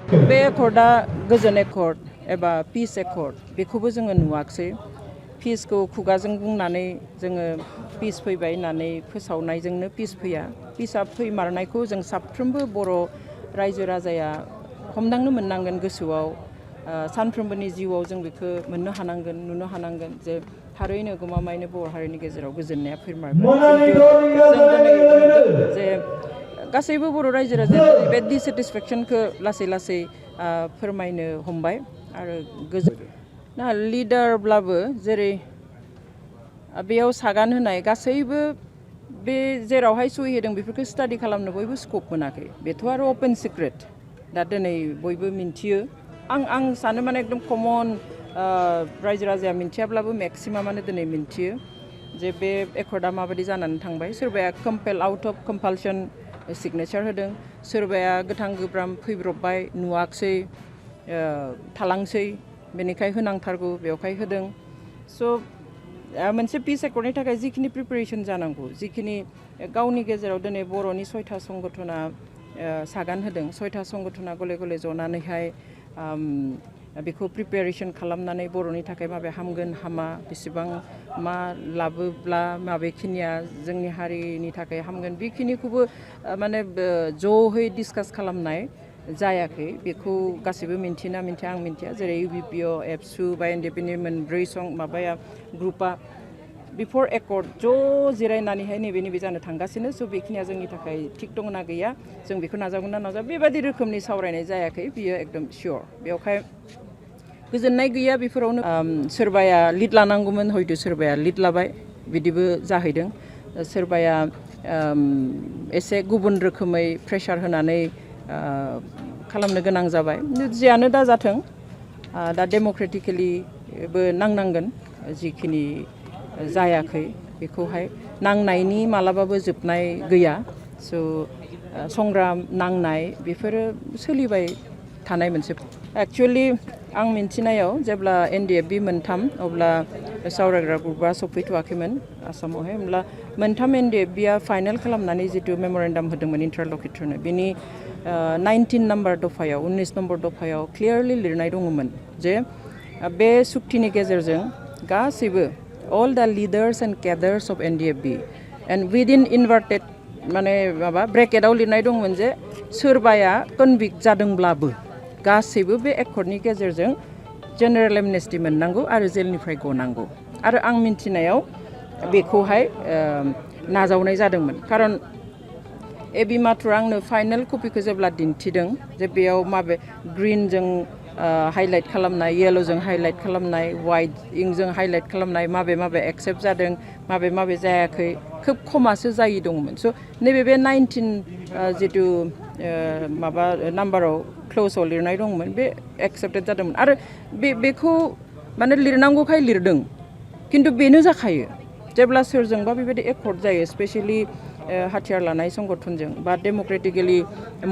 बे एकर्डा गोजोन एकर्ड एबा पिस एकर्ड बेखौबो जोङो नुवाखसै पिसखौ खुगाजों बुंनानै जोङो पिस फैबाय होननानै फोसावनायजोंनो पिस फैया पिसआ फैमारनायखौ जों साफ्रोमबो बर' रायजो राजाया हमदांनो मोननांगोन गोसोआव सानफ्रोमबोनि जिउआव जों बेखौ मोननो हानांगोन नुनो हानांगोन जे थारैनो गमामायैनो बर' हारिनि गेजेराव गोजोननाया फैमारबाय जों दिनै नुदों जे गासैबो बर' रायजो राजाया बे डिसेटिसफेक्सनखौ लासै लासै फोरमायनो हमबाय आरो ना लिडारब्लाबो जेरै बेयाव सागान होनाय गासैबो बे जेरावहाय सहि होदों बेफोरखौ स्टाडि खालामनो बयबो स्कप मोनाखै बेथ' आरो अपेन सिक्रेट दा दिनै बयबो मिन्थियो आं सानो माने एकदम कमन रायजो राजाया मिन्थियाब्लाबो मेक्सिमामानो दिनै मिन्थियो जे बे एकर्डा माबायदि जानानै थांबाय सोरबाया कम्पेल आउट अफ कम्पालसन सिगनेचार होदों सोरबाया गोथां गोब्राम फैब्रबबाय नुवाखसै थालांसै बेनिखाय होनांथारगौ बेवहाय होदों स' मोनसे पिस एकर्डनि थाखाय जिखिनि प्रिपेरेसन जानांगौ जिखिनि गावनि गेजेराव दिनै बर'नि 6था संगठना सागान होदों 6था संगठना गले गले जनानैहाय बेखौ प्रिपेरेसन खालामनानै बर'नि थाखाय माबे हामगोन हामा बेसेबां मा लाबोब्ला माबेखिनिया जोंनि हारिनि थाखाय हामगोन बेखिनिखौबो माने ज'है डिसकास खालामनाय जायाखै बेखौ गासैबो मिन्थिना मिन्थिया आं मिन्थिया जेरै इउबिपिअ एबसु बा एन.ड.नि मोनब्रै माबाया ग्रुपआ बिफोर एकर्ड ज' जिरायनानैहाय नैबे जानो थांगासिनो स' बेखिनिया जोंनि थाखाय थिग दङ ना गैया जों बेखौ नाजावगोन ना नाजा बेबादि रोखोमनि सावरायनाय जायाखै बियो एकदम सियर बेवहाय गोजोननाय गैया बेफोरावनो सोरबाया लिड लानांगौमोन हयथ' सोरबाया लिड लाबाय बिदिबो जाहैदों सोरबाया एसे गुबुन रोखोमै प्रेसार होनानै खालामनो गोनां जाबाय जियानो दा जाथों दा डेम'क्रेटिकेलिबो नांनांगोन जिखिनि जायाखै बेखौहाय नांनायनि मालाबाबो जोबनाय गैया स' संग्राम नांनाय बेफोरो सोलिबाय थानाय मोनसे एक्चुअलि आं मिन्थिनायाव जेब्ला एन.ड.एफ.बि मोनथाम अब्ला सावरायग्रा ग्रुपआ सफैथ'वाखैमोन आसामावहाय होमब्ला मोनथाम एन.ड.एफ.बिआ फाइनेल खालामनानै जितु मेम'रेन्डाम होदोंमोन इन्टारल'किटरनो बिनि 19 नम्बर दफायाव 19 नम्बर दफायाव क्लियारलि लिरनाय दङमोन जे बे सुक्तिनि गेजेरजों गासैबो all the leaders and cadres of N.D.F.B and within inverted माने माबा ब्रेकेटाव लिरनाय दंमोन जे सोरबाया कनभिक्ट जादोंब्लाबो गासैबो बे एकर्डनि गेजेरजों जेनेरेल एमनेस्टि मोननांगौ आरो जेलनिफ्राय गनांगौ आरो आं मिन्थिनायाव बेखौहाय नाजावनाय जादोंमोन खारन ए.बि माथुरा आंनो फाइनेल कपिखौ जेब्ला दिन्थिदों जे बेयाव माबे ग्रिनजों हाइलाइट खालामनाय येल'जों हाइलाइट खालामनाय वाइट इंजों हाइलाइट खालामनाय माबे एक्सेप्ट जादों माबे जायाखै खोब खमासो जायि दंमोन स' नैबे बे 19 जितु माबा नाम्बाराव क्ल'जआव लिरनाय दंमोन बे एक्सेप्टेड जादोंमोन आरो बेखौ माने लिरनांगौखाय लिरदों खिन्थु बेनो जाखायो जेब्ला सोरजोंबा बेबायदि एकर्ड जायो स्पेसियेलि हाथियार लानाय संगठनजों बा डेम'क्रेटिकेलि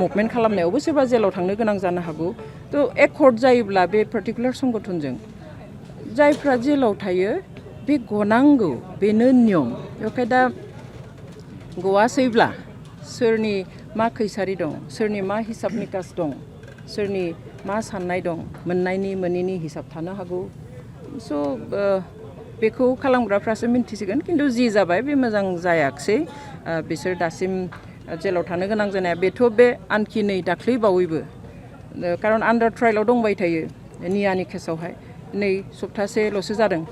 मुभमेन्ट खालामनायावबो सोरबा जेलाव थांनो गोनां जानो हागौ थ' एकर्ड जायोब्ला बे पार्टिकुलार संगठनजों जायफ्रा जेलाव थायो बे गनांगौ बेनो नियम बेखाय दा गवासैब्ला सोरनि मा खैसारि दं सोरनि मा हिसाब निकास दं सोरनि मा साननाय दं मोननायनि मोनैनि हिसाब थानो हागौ स' बेखौ खालामग्राफ्रासो मिन्थिसिगोन खिन्थु जि जाबाय बे मोजां जायाखसै बिसोर दासिम जेलाव थानो गोनां जानाया बेथ' बे आनखि नै दाख्लै बावैबो खारन आन्डार ट्रायेलाव दंबाय थायो नियानि केसावहाय नै सप्तासेल'सो जादों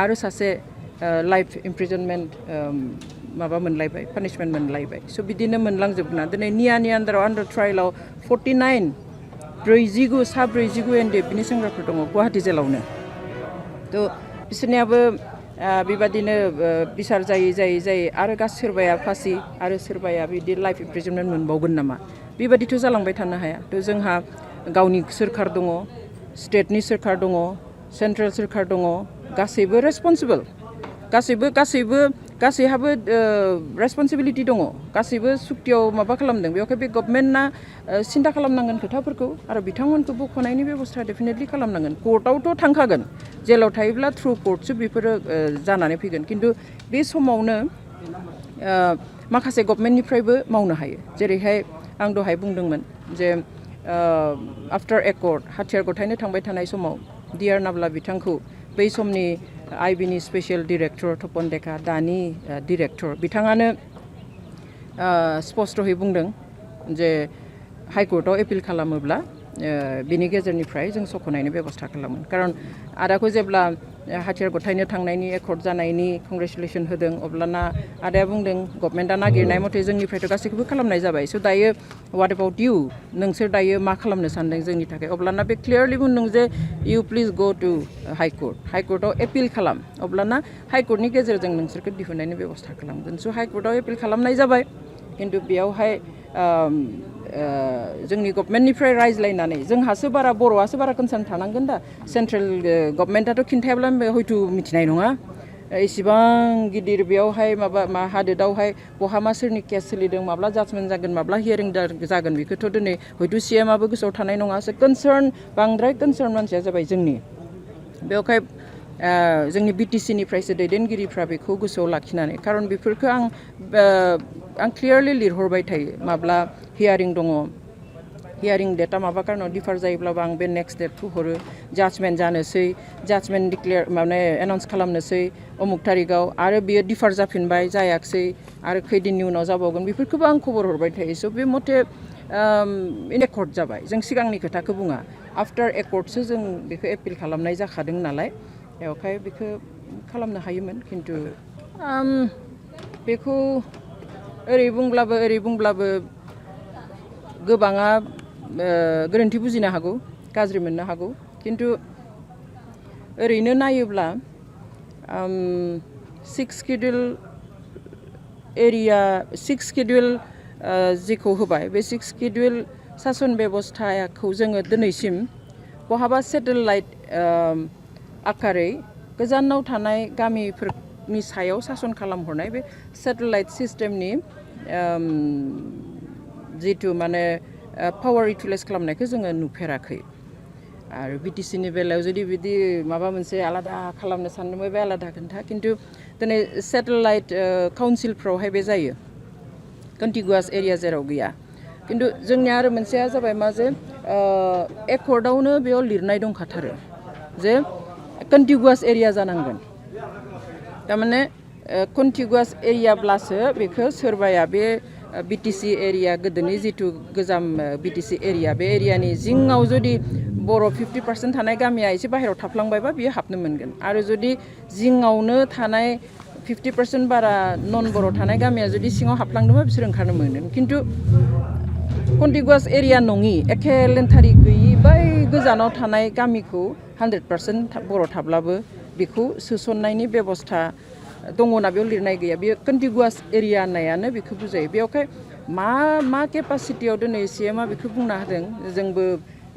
आरो सासे लाइफ इमप्रिजनमेन्ट माबा मोनलायबाय पानिशमेन्ट मोनलायबाय स' बिदिनो मोनलांजोबना दिनै नियानि आन्डाराव आन्डार ट्रायेलाव 49 ब्रैजिगु एन.ड.एफ.बिनि सेंग्राफोर दङ गुवाहाटि जेलावनो थ' बिसोरनियाबो बेबादिनो बिसार जायै आरो सोरबाया फासि आरो सोरबाया बिदि लाइफ इमप्रिजनमेन्ट मोनबावगोन नामा बेबादिथ' जालांबाय थानो हाया थ' जोंहा गावनि सोरखार दङ स्टेटनि सोरखार दङ सेन्ट्रेल सोरखार दङ गासैबो रेसपन्सिबोल गासैहाबो रेसपन्सिबिलिटि दङ गासैबो सुक्तियाव माबा खालामदों बेवहाय बे गभर्नमेन्टआ सिन्था खालामनांगोन खोथाफोरखौ आरो बिथांमोनखौ बख'नायनि बेबस्था डेफिनेटलि खालामनांगोन कर्टआवथ' थांखागोन जेलाव थायोब्ला थ्रु कर्टसो बेफोरो जानानै फैगोन खिन्थु बे समावनो माखासे गभर्नमेन्टनिफ्रायबो मावनो हायो जेरैहाय आं दहाय बुंदोंमोन जे आफ्टार एकर्ड हाथियार गथायनो थांबाय थानाय समाव डिआर नाब्ला बिथांखौ बै समनि आइबिनि स्पेशल डिरेक्टर तपन डेका दानि डिरेक्टर बिथाङानो स्पष्टयै बुंदों जे हाइकर्टआव एपिल खालामोब्ला बिनि गेजेरनिफ्राय जों सख'नायनि बेबस्था खालामो खारन आदाखौ जेब्ला हाथियार गथायनो थांनायनि एकर्ड जानायनि कंग्रेचुलेसन होदों अब्लाना आदाया बुंदों गभर्नमेन्टआ नागिरनाय मथे जोंनिफ्रायथ' गासैखौबो खालामनाय जाबाय स' दायो व्हाट एबाउट इउ नोंसोर दायो मा खालामनो सानदों जोंनि थाखाय अब्लाना बे क्लियारलि बुंदों जे इउ प्लिज गो टु हाइकर्टआव एपिल खालाम अब्लाना हाइकर्टनि गेजेरजों नोंसोरखौ दिहुननायनि बेबस्था खालामगोन स' हाइकर्टआव एपिल खालामनाय जाबाय खिन्थु बेयावहाय जोंनि गभर्नमेन्टनिफ्राय रायज्लायनानै जोंहासो बारा बर'आसो बारा कनसार्न थानांगोन दा सेन्ट्रेल गभर्नमेन्टआथ' खिन्थायाब्ला हयथ' मिथिनाय नङा इसिबां गिदिर बेयावहाय मा हादोरावहाय बहा मा सोरनि केस सोलिदों माब्ला जाजमेन्ट जागोन माब्ला हियारिं जागोन बेखौथ' दिनै हयथ' सिएमआबो गोसोआव थानाय नङा बांद्राय कनसार्न मानसिया जाबाय जोंनि बेवहाय जोंनि बिटिसिनिफ्रायसो दैदेनगिरिफ्रा बेखौ गोसोआव लाखिनानै खारन बेफोरखौ आं क्लियारलि लिरहरबाय थायो माब्ला हियारिं दङ हियारिं डेटआ माबा कारनाव डिफार जायोब्लाबो आं बे नेक्स्ट डेटखौ हरो जाजमेन्ट जानोसै जाजमेन्ट डिक्लेयार एनाउन्स खालामनोसै अमुक तारिखआव आरो बियो डिफार जाफिनबाय जायाखिसै आरो खैदिननि उनाव जाबावगोन बेफोरखौबो आं खबर हरबाय थायो स' बे मथे एकर्ड जाबाय जों सिगांनि खोथाखौ बुङा आफ्टार एकर्डसो जों बेखौ एपिल खालामनाय जाखादों नालाय बेवहाय बेखौ खालामनो हायोमोन खिन्थु बेखौ ओरै बुंब्लाबो गोबाङा गोरोन्थि बुजिनो हागौ गाज्रि मोननो हागौ खिन्थु ओरैनो नायोब्ला सिक्स सिडिउल जेखौ होबाय बे सिक्स सिडिउल सासन बेबस्थाखौ जोङो दिनैसिम बहाबा सेटेलाइट आकारै गोजानाव थानाय गामिफोरनि सायाव सासन खालामहरनाय बे सेटेलाइट सिस्टेमनि जिथु माने पावार इउटिलाइज खालामनायखौ जोङो नुफेराखै आरो बिटिसिनि बेलायाव जुदि बिदि माबा मोनसे आलादा खालामनो सानदोंबा बे आलादा खोथा खिन्थु दिनै सेटेलाइट काउन्सिलफ्रावहाय बे जायो कन्टिगुवास एरिया जेराव गैया खिन्थु जोंनिया आरो मोनसेया जाबाय मा जे एकर्डआवनो बेयाव लिरनाय दंखाथारो जे कन्टिगुवास एरिया जानांगोन थारमाने कन्टिगुवास एरियाब्लासो बेखौ सोरबाया बे बिटिसि एरिया गोदोनि जिथु गोजाम बिटिसि एरिया बे एरियानि जिङाव जुदि बर' 50% थानाय गामिया एसे बाहेरायाव थाफ्लांबायबा बियो हाबनो मोनगोन आरो जुदि जिङावनो थानाय 50% बारा नन बर' थानाय गामिया जुदि सिङाव हाबलांदोंबा बिसोर ओंखारनो मोनगोन खिन्थु कन्टिगुवास एरिया नङि एखे लेन्थारि गैयि बै गोजानाव थानाय गामिखौ 100% बर' थाब्लाबो बेखौ सोसननायनि बेबस्था दङना बेयाव लिरनाय गैया बेयो कन्टिगुवास एरिया होननायानो बेखौ बुजायो बेयावहाय मा केपासिटियाव दिनै सिएमआ बेखौ बुंना होदों जोंबो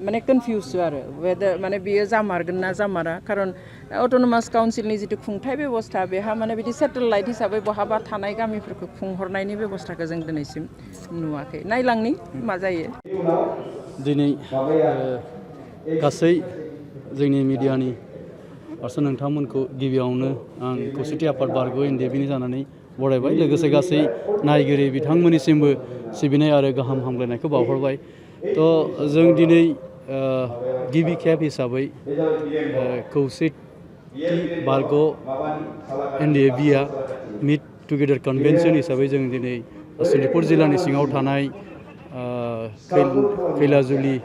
माने कनफिउसो आरो वेदार माने बेयो जामारगोन ना जामारा खारन अट'नमास काउन्सिलनि जिथु खुंथाय बेबस्था बेहा माने बिदि सेटेलाइट हिसाबै बहाबा थानाय गामिफोरखौ खुंहरनायनि बेबस्थाखौ जों दिनैसिम नुवाखै नायलांनि मा जायो दिनै गासै जोंनि मिडियानि फारसे नोंथांमोनखौ गिबियावनो आं खौसेथि आफाद बारग' एन.ड.एफबनि जानानै बरायबाय लोगोसे गासै नायगिरि बिथांमोननिसिमबो सिबिनाय आरो गाहाम हामलायनायखौ बावहरबाय थ' जों दिनै गिबि खेब हिसाबै खौसेथि बारग' एन.ड.एफबिआ मिट टुगेदार कनभेनसन हिसाबै जों दिनै सनितपुर जिल्लानि सिङाव थानाय Khoilajuli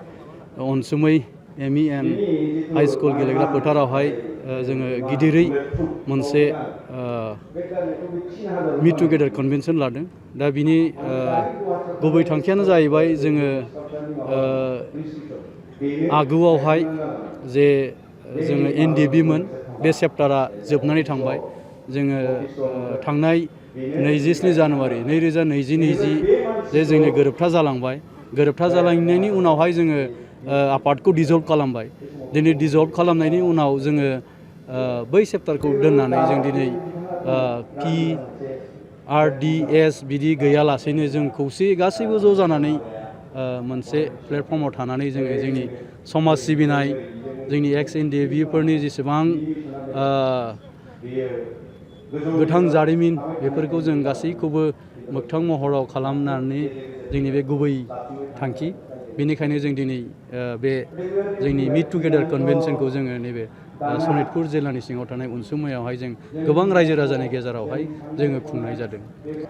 Ansumai M E and high school गेलेग्रा फोथारावहाय जोङो गिदिरै मोनसे मिट टुगेदार कनभेनसन लादों दा बिनि गुबै थांखियानो जाहैबाय जोङो आगुआवहाय जे जोङो एन.ड.एफबिमोन बे चेप्टारा जोबनानै थांबाय जोङो थांनाय 27 जानुवारि 2020 जे जोंनि गोरोबथा जालांबाय गोरोबथा जालांनायनि उनावहाय जोङो आफादखौ डिजल्भ खालामबाय दिनै डिजल्भ खालामनायनि उनाव जोङो बै चेप्टारखौ दोननानै जों दिनै पि आर डि एस बिदि गैयालासेनो जों खौसे गासैबो ज' जानानै मोनसे प्लेटफर्माव थानानै जोङो जोंनि समाज सिबिनाय जोंनि Ex.NDFB फोरनि जेसेबां गोथां जारिमिन बेफोरखौ जों गासैखौबो मोगथां महराव खालामनानै जोंनि बे गुबै थांखि बेनिखायनो जों दिनै बे जोंनि मिट टुगेदार कनभेनसनखौ जोङो नैबे सनितपुर जिल्लानि सिङाव थानाय अनसुमैयावहाय जों गोबां रायजो राजानि गेजेरावहाय जोङो खुंनाय जादों।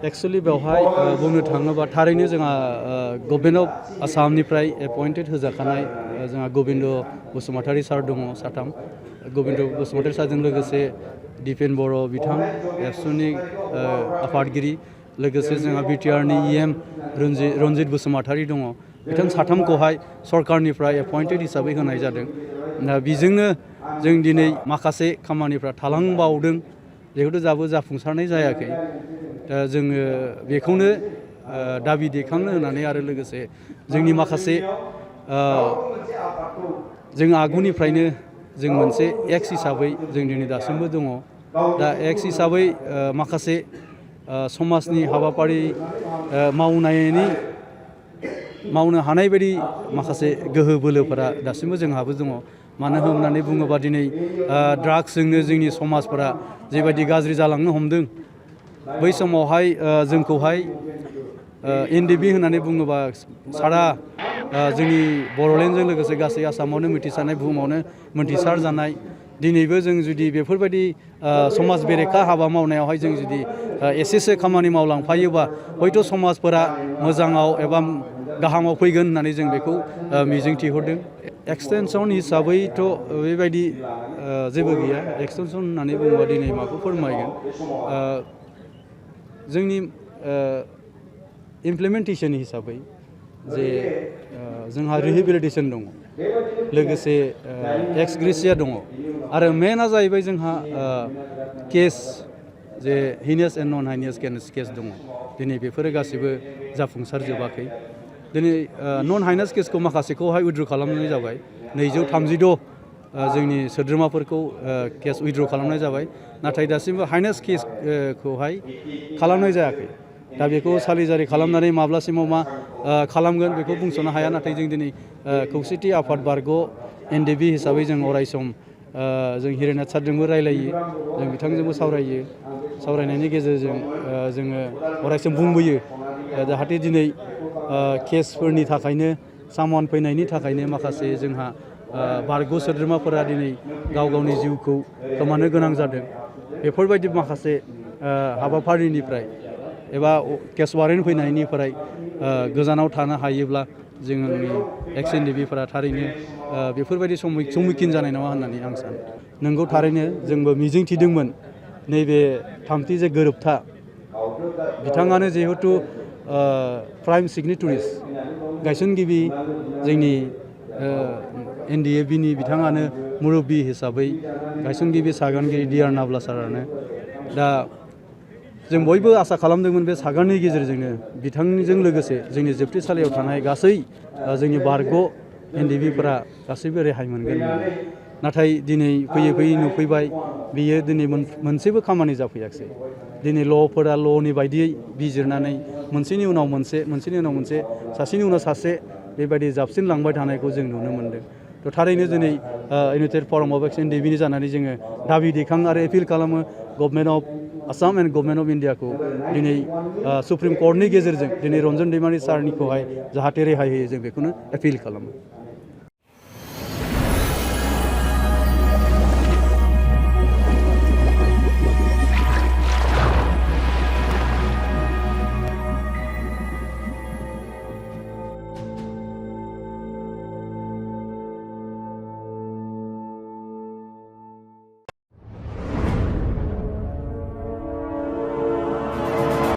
एक्सुवेलि बेवहाय बुंनो थाङोबा थारैनो जोंहा गभर्नमेन्ट अफ आसामनिफ्राय एपइन्टेड होजाखानाय जोंहा गबिन्द बसुमतारी सार दङ साथाम। गबिन्द बसुमतारी सारजों लोगोसे दिपेन बर' बिथां एबसुनि आफादगिरि, लोगोसे जोंहा बिटिआरनि EM रन्जित बसुमतारी दङ। बिथां साथामखौहाय सरकारनिफ्राय एपइन्टेड हिसाबै होनाय जादों। बेजोंनो जों दिनै माखासे खामानिफ्रा थालांबावदों, जिहेतु दाबो जाफुंसारनाय जायाखै। दा जोङो बेखौनो दाबि दैखांनो होनानै आरो लोगोसे जोंनि माखासे जों आगुनिफ्रायनो जों मोनसे एक्स हिसाबै जों दिनै दासिमबो दङ। दा एक्स हिसाबै माखासे समाजनि हाबाफारि मावनो हानाय बायदि माखासे गोहो बोलोफोरा दासिमबो जोंहाबो दङ। मानो होननानै बुङोबा दिनै ड्राग्सजोंनो जोंनि समाजफोरा जेबायदि गाज्रि जालांनो हमदों, बै समावहाय जोंखौहाय एन.ड होननानै बुङोबा सारा जोंनि बर'लेण्डजों लोगोसे गासै आसामावनो मिथिसारनाय, बुहुमावनो मोनथिसार जानाय। दिनैबो जों जुदि बेफोरबायदि समाज बेरेखा हाबा मावनायावहाय जों जुदि एसेसो खामानि मावलांफायोबा हयथ' समाजफोरा मोजाङाव एबा गाहामाव फैगोन होननानै जों बेखौ मिजिंथिहरदों। एक्सटेनसन हिसाबैथ' बेबायदि जेबो गैया। एक्सटेनसन होननानै बुङोबा दिनै माखौ फोरमायगोन, जोंनि इमप्लिमेन्टेसन हिसाबै जे जोंहा रिहेबिलिटेसन दङ, लोगोसे एक्स ग्रेसिया दङ, आरो मेनआ जाहैबाय जोंहा केस जे हिनियास एन्ड नन हाइनियास केस दङ। दिनै बेफोरो गासिबो जाफुंसारजोबाखै। दिनै नन हाइनास केसखौ माखासेखौहाय उइथड्र खालामनाय जाबाय। 236 जोंनि सोद्रोमाफोरखौ केस उइथड्र खालामनाय जाबाय, नाथाय दासिमबो हाइनास केसखौहाय खालामनाय जायाखै। दा बेखौ सालिजारि खालामनानै माब्लासिमाव मा खालामगोन बेखौ बुंस'नो हाया। नाथाय जों दिनै खौसेथि आफाद बारग' एन.ड हिसाबै जों अरायसम जों हिरेनाथ सारजोंबो रायलायो, जों बिथांजोंबो सावरायो। सावरायनायनि गेजेरजों जोङो अरायसम बुंबोयो जाहाथे दिनै केसफोरनि थाखायनो, सामान फैनायनि थाखायनो माखासे जोंहा बारग' सोद्रोमाफोरा दिनै गाव गावनि जिउखौ खोमानो गोनां जादों। बेफोरबायदि माखासे हाबाफारिनिफ्राय एबा केस वारेन्ट फैनायनिफ्राय गोजानाव थानो हायोब्ला जोंनि एक्स.NDFB थारैनो बेफोरबायदि सम्मुखीन जानाय नङा होननानै आं सानो। नोंगौ, थारैनो जोंबो मिजिंथिदोंमोन नैबे थामथि जे गोरोबथा, बिथाङानो जिहेतु प्राइम सिगनेटरिस गायसनगिरि जोंनि एन.ड.एफ.बि बिथाङानो मुरब्बी हिसाबै गायसनगिरि सागानगिरि D.R. नाब्ला सारानो। दा जों बयबो आसा खालामदोंमोन बे सागाननि गेजेरजोंनो बिथांजों लोगोसे जोंनि जोबथेसालियाव थानाय गासै जोंनि बारग' एन.ड.एफ.बिफोरा गासैबो रेहाय मोनगोन। नाथाय दिनै फैयै फैयै नुफैबाय बियो दिनै मोनसेबो खामानि जाफैयाखिसै। दिनै ल'फोरा ल'नि बायदियै बिजिरनानै मोनसेनि उनाव मोनसे, मोनसेनि उनाव मोनसे, सासेनि उनाव सासे बेबायदि जाबसिनलांबाय थानायखौ जों नुनो मोन्दों। थ' थारैनो दिनै इउनाइटेड फराम अफ एक्स.NDFB जानानै जोङो दाबि दैखाङो आरो एपिल खालामो government of Assam and government of इन्डियाखौ दिनै सुप्रिम कर्टनि गेजेरजों दिनै रन्जन दैमारि सारनिखौहाय जाहाथे रेहाय होयो, जों बेखौनो एपिल खालामो।